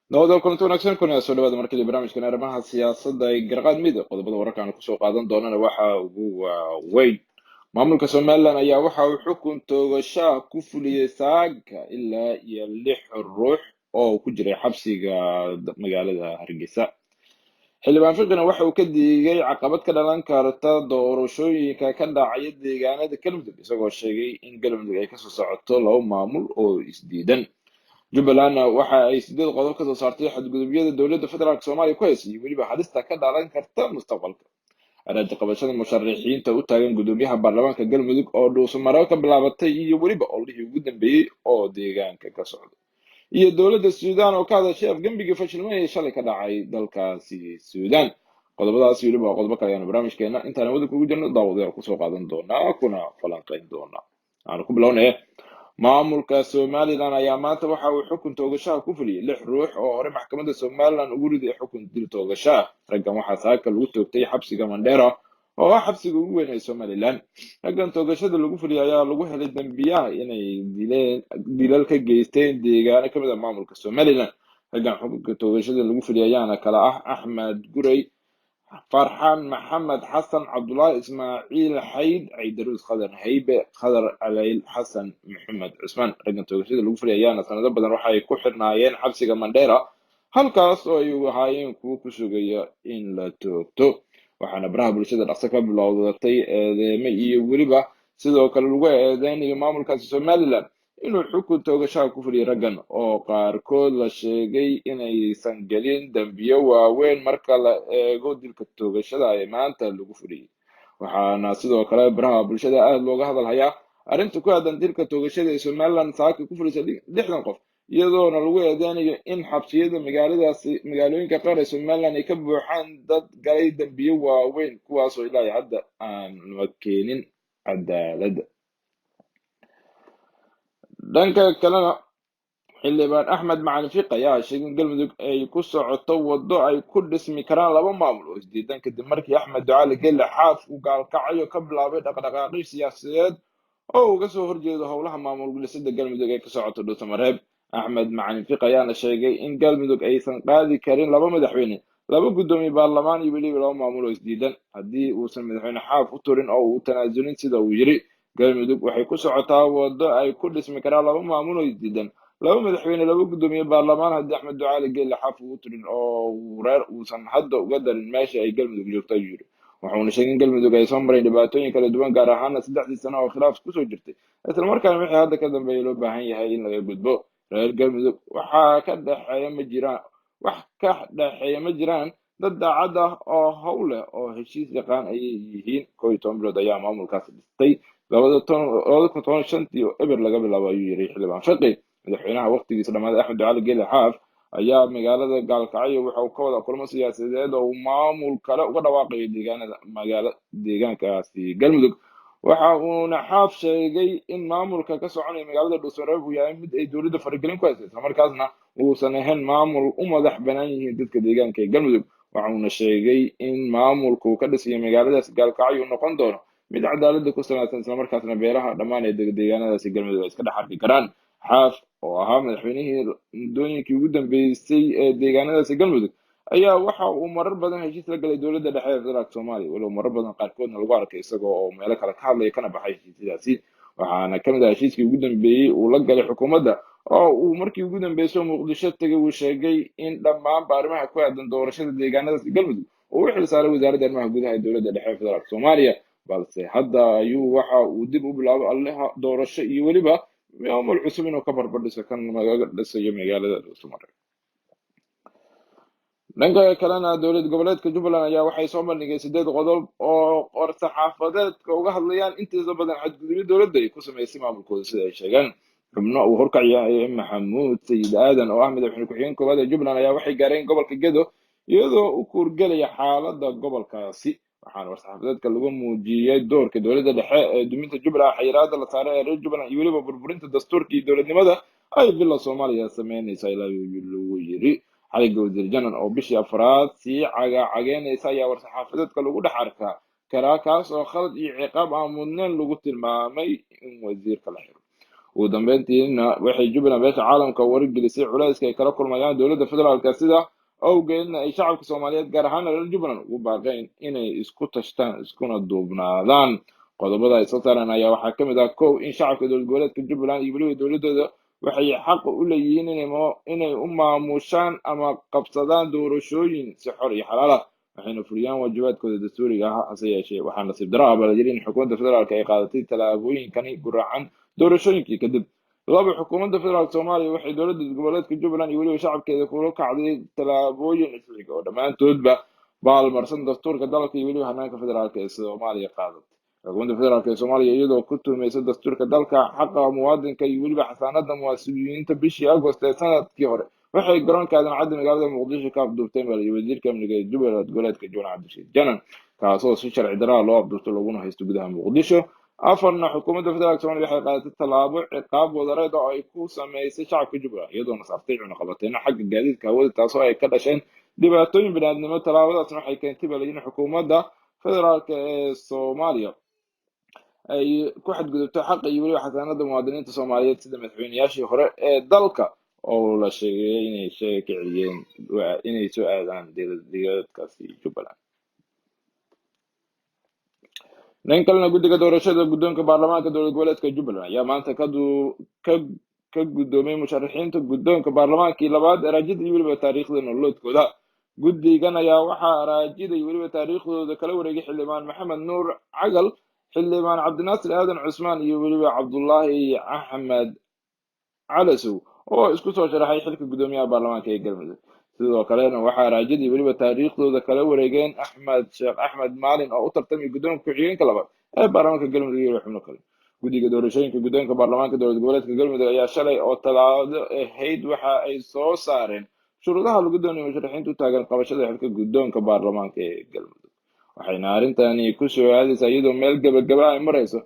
Nabad kulanti wanaagsan, kuna soo dhawaada markale barnaamijkan arrimaha siyaasadda ee Garqaad Mid. Qodobada wararka aan kusoo qaadan doonana waxa ugu waaweyn: maamulka Somaliland ayaa waxa uu xukun toogashaa ku fuliyey saaka ilaa iyo lix ruux oo ku jiray xabsiga magaalada Hargeysa. Xildhibaan Fiqina waxa uu ka diigay caqabad ka dhalan karta doorashooyinka ka dhacaya deegaanada Galmudug, isagoo sheegay in Galmudug ay kasoo socoto laba maamul oo isdiidan. Jubbalandna waxa ay sideed qodob kasoo saartay xadgudubyada dowladda federaalk Soomaaliya ku haysay iyo weliba halista ka dhalan karta mustaqbalka. Araaji qabashada musharaxiinta u taagan gudoomiyaha baarlamaanka Galmudug oo Dhuusamareeb ka bilaabatay, iyo weliba ololihii ugu dambeeyey oo deegaanka ka socda, iyo dowladda Suudaan oo ka hadashay afgembigii fashilmay ee shalay ka dhacay dalkaasi Suudaan. Qodobadaas weliba qodobo kale ayaanu barnaamijkeena intaan wada kugu jirno daawadayaal kusoo qaadan doonaa kuna falanqayn doonaa. Aanu ku bilownaya, maamulka Somaliland ayaa maanta waxa uu xukun toogashaha ku fuliyey lix ruux oo hore maxkamadda Somaliland ugu riday xukun dil toogashaah. Raggan waxaa saaka lagu toogtay xabsiga Mandera oo ah xabsiga ugu weyn ee Somaliland. Raggan toogashada lagu fuliyay ayaa lagu helay dembiyaha inay dileen, dilal ka geysteen deegaano kamid ah maamulka Somaliland. Raggan xukunka toogashada lagu fuliyay ayaana kala ah Axmed Gurey, Farxaan Maxamed Xasan, Cabdullaahi Ismaaciil Xayd, Caydaruus Khadar Haybe, Khadar Alayl, Xasan Maxamed Cusmaan. Raggan toogashada lagu fuliyay ayaana sanado badan waxa ay ku xirnaayeen xabsiga Mandera, halkaas oo ay ahaayeen kuwo ku sugaya in la toogto. Waxaana baraha bulshada dhaqso ka bilowdatay eedeeme iyo weliba sidoo kale lagu eedeynayo maamulkaasi Somaliland inuu xukun toogashaha ku fuliyay raggan, oo qaarkood la sheegay inaysan gelin dembiyo waaweyn marka la eego dilka toogashada ee maanta lagu fuliyey. Waxaana sidoo kale baraha bulshada aada looga hadalhayaa arrinta ku aadan dilka toogashada ee Somaliland saaka ku fulisay 60 qof, iyadoona lagu eedeynayo in xabsiyada magaaladaasi, magaalooyinka qaar ee Somaliland, ay ka buuxaan dad galay dembiyo waaweyn, kuwaasoo ilaa iyo hadda aan la keenin cadaaladda. Dhanka kalena, xildhibaan Axmed Macalin Fiq ayaa sheegay in Galmudug ay ku socoto waddo ay ku dhismi karaan laba maamul oo isdiidan, kadib markii Axmed Ducaali Gelle Xaaf uu Gaalkacyo ka bilaabay dhaqdhaqaaqyo siyaasadeed oo uga soo horjeedo howlaha maamul dhisidda Galmudug ee ka socoto Dhuusamareeb. Axmed Macalin Fiq ayaana sheegay in Galmudug aysan qaadi karin laba madaxweyne, laba guddoomiye baarlamaan iyo weliba laba maamul oo isdiidan, haddii uusan madaxweyne Xaaf u turin oo uu tanaasulin. Sida uu yidhi, Galmudug waxay ku socotaa waddo ay ku dhismi karaan laba maamul oo isdiidan, laba madaxweyne, laba guddoomiye baarlamaan, haddii Axmed Ducaali Geelle Xaaf uu turin oo uu reer uusan hadda uga darin meesha ay Galmudug joogto, ayuu yidhi. Wuxuuna sheegay in Galmudug ay soo mareen dhibaatooyin kala duwan, gaar ahaana 3dii sano oo khilaaf kusoo jirtay, islamarkaana wixii hadda ka dambeeya loo baahan yahay in laga gudbo. Reer Galmudug waxaa ka dhexeeya ma jiraan, wax ka dhexeeya ma jiraan. Dad daacad ah oo hawl leh oo heshiis yaqaan ayay yihiin. 11 bilood ayaa maamulkaasi dhistay, 2015-tii oo eber laga bilaabo, ayuu yidhi xildhibaan Fiqi. Madaxweynaha waqtigiisa dhammaaday Axmed Ducaali Geele Xaaf ayaa magaalada Gaalkacyo waxa uu ka wada kulmo siyaasadeed oo uu maamul kale uga dhawaaqayo deegaanada magaalo deegaankaasi Galmudug. Waxa uuna Xaaf sheegay in maamulka ka soconaya magaalada Dhuusamareeb uu yahay mid ay dowladda faragelin ku haysa, islamarkaasna uusan ahayn maamul u madax banaan yihiin dadka deegaanka ee Galmudug. Waxa uuna sheegay in maamulka uu ka dhisayo magaaladaasi Gaalkacyo uu noqon doono mid cadaaladda ku salaysan, islamarkaasna beelaha dhammaan ee deegaanadaasi Galmudug ay iska dhex arki karaan. Xaaf oo ahaa madaxweynihii muddooyinkii ugu dambeysay ee deegaanadaasi Galmudug ayaa waxa uu marar badan heshiis la galay dowladda dhexe ee federaalka Soomaaliya, walow marar badan qaarkoodna lagu arkay isagoo oo meelo kale ka hadlaya kana baxay heshiisyadaasi. Waxaana ka mid ah heshiiskii ugu dambeeyey uu la galay xukuumadda oo uu markii ugu dambeysay Muqdisho tegay uu sheegay in dhammaanba arrimaha ku aadan doorashada deegaanadaasi Galmudug uu u xilsaaray wasaaradda arrimaha gudaha ee dowladda dhexe ee federaalka Soomaaliya. Balse hadda ayuu waxa uu dib u bilaabay allaha doorasho iyo weliba maamul cusub inuu ka barbardhiso kan laga dhisayo magaalada Dhuusamareeb. Dhanka kalena, dowlad goboleedka Jubbaland ayaa waxay soo bandhigay sideed qodob oo war-saxaafadeedka uga hadlayaan intiisa badan xadgudubyo dowladda ay ku samaysay maamulkooda, sida ay sheegeen. Xubno uu horkacyahay Maxamuud Sayid Aadan oo ah madaxweyne ku-xigeen koowaad ee Jubbaland ayaa waxay gaareen gobolka Gedo, iyadoo u kuurgelaya xaaladda gobolkaasi. Waxaana war-saxaafadeedka lagu muujiyey doorka dowladda dhexe ee duminta Jubbaland, xayiraada la saaray ee reer Jubbaland iyo weliba burburinta dastuurka iyo dowladnimada ay Villa Soomaaliya sameynaysa, ilaa lagu yiri. Xaliga wasiir Janan oo bishii afraad sii cagacageynaysa ayaa war-saxaafadeedka lagu dhex arkaa karaa, kaas oo khalad iyo ciqaab aan mudnayn lagu tilmaamay in wasiirka la xiro. Ugu dambeyntiina waxay Jubbaland beesha caalamka wargelisay culayska ay kala kulmayaan dowladda federaalka, sida awgeedna ay shacabka Soomaaliyeed, gaar ahaan reer Jubbaland, ugu baaqeen inay isku tashtaan iskuna duubnaadaan. Qodobada ay soo saareen ayaa waxaa ka mid ah: kow, in shacabka dowlad goboleedka Jubbaland iyo weliba dowladooda waxay xaq u leeyihiin inay u maamushaan ama qabsadaan doorashooyin si xor iyo xalaal ah, waxayna fuliyaan waajibaadkooda dastuuriga ah. Hase yeeshee, waxaa nasiib darro ah, baa la yidhi, in xukuumadda federaalka ay qaadatay tallaabooyinkani guracan doorashooyinkii kadib. Laba, xukuumadda federaalka Soomaaliya waxay dowladda goboleedka Jubbaland iyo weliba shacabkeeda kula kacday tallaabooyin isxiga oo dhammaantoodba baalmarsan dastuurka dalka iyo weliba hanaanka federaalka ee Soomaaliya qaadatay. Xukuumadda federaalka ee Soomaaliya, iyadoo ku tuhmaysa dastuurka dalka, xaqa muwaadinka iyo weliba xasaanada muwaasiniinta, bishii Agost ee sanadkii hore waxay garoonka Aadan Cadde magaalada Muqdisho ka afduubteen baliyo wasiirka amniga ee Jubbaland goboleedka Jubbaland, Cabdirashiid Janan, kaasoo si sharci daraa loo afduubto laguna haysto gudaha Muqdisho. Afarna, xukuumadda federaalka Soomaaliya waxay qaadatay tallaabo ciqaab wadareed oo ay ku sameysay shacabka Jubbaland, iyadoona saartay cunaqabateeno xagga gaadiidka hawada, taasoo ay ka dhasheen dhibaatooyin biniaadnimo. Tallaabadaasna waxay keentay baa layidhi xukuumadda federaalka ee Soomaaliya ay ku xadgudubto xaqa iyo weliba xasaanada muwaadiniinta Soomaaliyeed, sida madaxweynayaashii hore ee dalka oo la sheegay inay sheega ka celiyeen inay soo aadaan deegaankaasi Jubbaland. Dhan kalena, guddiga doorashada guddoonka baarlamaanka dowlad goboleedka Jubbaland ayaa maanta ka guddoomay musharaxiinta guddoonka baarlamaankii labaad araajida iyo weliba taariikhda nololoodkooda. Guddigan ayaa waxaa araajida iyo weliba taariikhdooda kala wareegay xildhibaan Maxamed Nuur Cagal, xildhibaan Cabdinaasir Aadan Cusmaan iyo weliba Cabdullaahi Axmed Calasow oo isku soo sharaxay xilka guddoomiyaha baarlamaanka ee Galmudug. Sidoo kalena waxaa araajidii weliba taariikhdooda kala wareegeen Axmed Sheekh Axmed Maalin oo u tartamay guddoonka ku-xigeenka labaad ee baarlamaanka Galmudug iyo xubno kale. Guddiga doorashooyinka guddoonka baarlamaanka dowlad goboleedka Galmudug ayaa shalay oo talaado ahayd waxa ay soo saareen shuruudaha lagu doonayo musharaxiinta u taagan qabashada xilka guddoonka baarlamaanka ee Galmudug, waxayna arrintani ku soo aadaysaa iyadoo meel gebagaba ay marayso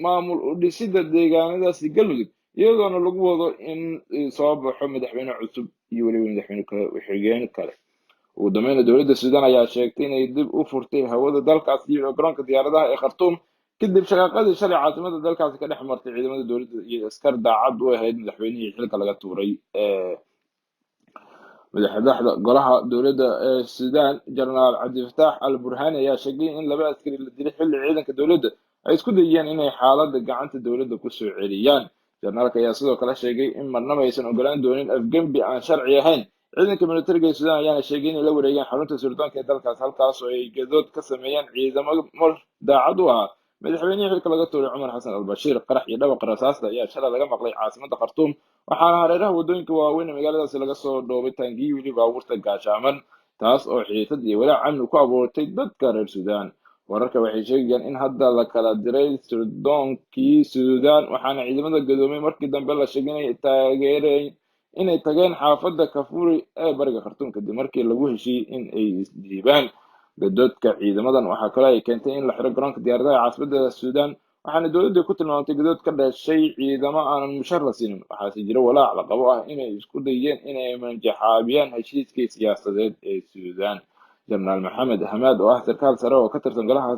maamul u dhisidda deegaanadaasi Galmudug, iyadoona lagu wado in soo baxo madaxweyne cusub iyo weliba madaxweyne ku-xigeen kale. Ugu dambeyna, dowladda Suudaan ayaa sheegtay inay dib u furtay hawada dalkaasi iyo garoonka diyaaradaha ee Khartuum, kadib shaqaaqadii shalay caasimada dalkaasi ka dhex martay ciidamada dowladda iyo askar daacad u ahayd madaxweynihii xilka laga tuuray. Ee madaxda golaha dowladda ee Suudaan, Jenaraal Cabdifataax Al Burhani, ayaa sheegay in laba askari la dilay xilli ciidanka dowladda ay isku dayeen inay xaaladda gacanta dowladda kusoo celiyaan. Jenaraalka ayaa sidoo kale sheegay in marnaba aysan ogolaan doonin afgembi aan sharci ahayn. Ciidanka militariga ee Suudaan ayaana sheegay inay la wareegeen xarunta sirdoonka ee dalkaas, halkaas oo ay gadood ka sameeyeen ciidamo mar daacad u ahaa madaxweynihii xilka laga tuuray, Cumar Xasan Albashiir. Qarax iyo dhawaqa rasaasta ayaa shalay laga maqlay caasimada Khartuum, waxaana hareeraha waddooyinka waaweyn ee magaaladaasi laga soo dhoobay taangiyi weli baabuurta gaashaaman, taas oo xiisad iyo walaac amni ku abuurtay dadka reer Suudaan. Wararka waxay sheegayaan in hadda la kala diray sirdoonkii Suudaan, waxaana ciidamada gadoomay markii dambe la sheegay inay taageereen inay tageen xaafadda Kafuri ee bariga Khartuum, kadib markii lagu heshiiyey in ay isdhiibaan. Gadoodka ciidamadan waxaa kaloo ay keentay in la xiro garoonka diyaaradaha ee caasimada Suudaan, waxaana dowladda ku tilmaamtay gadood ka dhashay ciidamo aanan mushar la siinin. Waxaase jira walaac la qabo ah inay isku dayeen inay manjaxaabiyaan heshiiskii siyaasadeed ee Suudaan. Jenaraal Maxamed Hamaad oo ah sarkaal sare oo ka tirsan golaha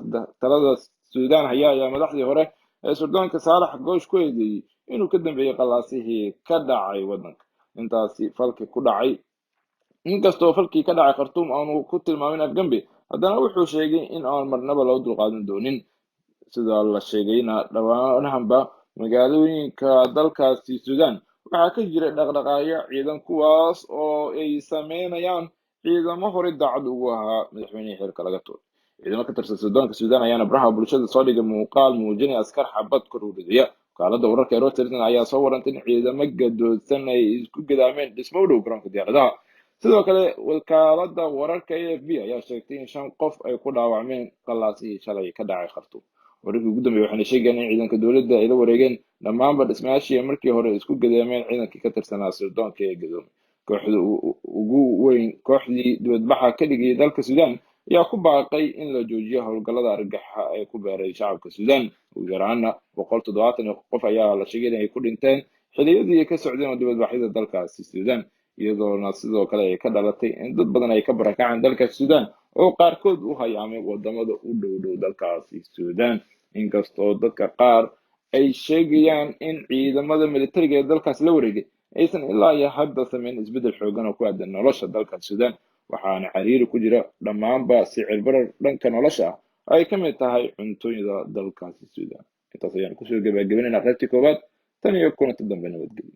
talada Suudaan haya ayaa madaxdii hore ee sirdoonka Saalax Goosh ku eedeeyey inuu ka dambeeyey qalaasihii ka dhacay waddanka. Intaasi falki ku dhacay, inkastoo falkii ka dhacay Khartuum aanu ku tilmaamin afgembi, haddana wuxuu sheegay in aan marnaba loo dulqaadan doonin. Sida la sheegayna, dhowaanahanba magaalooyinka dalkaasi Suudaan waxaa ka jira dhaqdhaqaaqyo ciidan, kuwaas oo ay sameynayaan ciidamo horey daacad ugu ahaa madaxweynihii xilka laga tuuray. Ciidamo ka tirsan sirdoonka Suudaan ayaana baraha bulshada soo dhigay muuqaal muujinaya askar xabad kor u ridaya. Wakaalada wararka ee Reuters ayaa soo warantay in ciidamo gadoodsan ay isku gadaameen dhismo u dhow garoonka diyaaradaha. Sidoo kale, wakaalada wararka AFP ayaa sheegtay in 5 qof ay ku dhaawacmeen qalaasihii shalay ka dhacay Khartuum. Wararkii ugu dambeeyay waxayna sheegayaan in ciidanka dowladda ay la wareegeen dhammaanba dhismayaashii ay markii hore isku gadaameen ciidankii ka tirsanaa sirdoonka ee gadoomay. Kooxda ugu weyn kooxdii dibadbaxa ka dhigayay dalka Suudaan ayaa ku baaqay in la joojiyo howlgallada argagaxa ee ku beeray shacabka Suudaan. Ugu yaraana 170 qof ayaa la sheegay inay ku dhinteen xilliyadii ay ka socdeen oo dibadbaxyada dalkaasi Suudaan, iyadoona sidoo kale ay ka dhalatay in dad badan ay ka barakaceen dalka Suudaan oo qaarkood u hayaamay wadamada u dhow dhow dalkaasi Suudaan, inkastoo dadka qaar ay sheegayaan in ciidamada militariga ee dalkaas la wareegay aysan ilaa iyo hadda sameyn isbeddel xoogan oo ku aadan nolosha dalka Suudaan, waxaana cariiri ku jira dhammaanba sicir barar dhanka nolosha ah ay ka mid tahay cuntooyinka dalkaasi Suudaan. Intaas ayaan kusoo gabagabeynayna qaybtii koowaad. Tan iyo kulanti dambe, nabadgelyo.